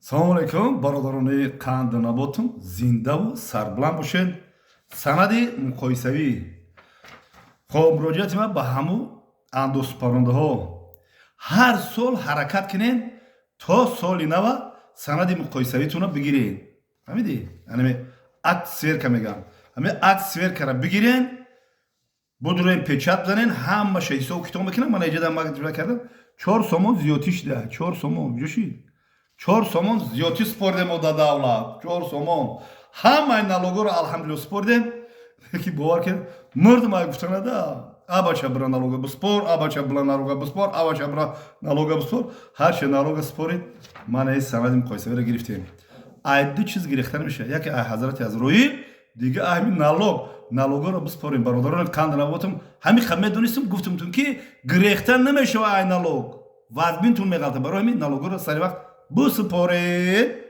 Салому алайкум, бародарони қанданаботум, зиндаву сарбуланд бошед. Санади муқоисавӣ. Хоб, муроҷиати ман ба ҳаму андозсупорандаҳо: ҳар сол ҳаракат кунед, то соли нава санади муқоисавитонро бигиред. Фаҳмидӣ? Ҳамин акт сверка мегӯям, ҳамин акт сверка ра бигирен, будурен, печать бизанен, ҳамаша ҳисобу китоб мекунам. Ман иҷода кардам, 4 сомон зиёдтӣ шуда, 4 сомон ҷуши, 4 сомон зиёдтӣ спордем мо да давлат, 4 сомон. Ҳамаи налог оро, алҳамдулилла, спордем. Ки бовар кунед, мурдум ай гуфтанада: абача бира налог а биспор, абача бира налог а биспор, абача бира налог а биспор. Ҳарчи налог а спорид, ман ай санади муқоисавиро гирифтем. Ай ду чиз гирифта намешавад: яке ай ҳазрати Азроил, дига ҳамин налог. Налог оро биспорем, бародарони қанданаботум. Ҳамин ха медонистум, гуфтумтун, ки гирехта намешава ай налог, вазбинтун меғалта. Барои ҳамин налог оро сари вақт бисупоред.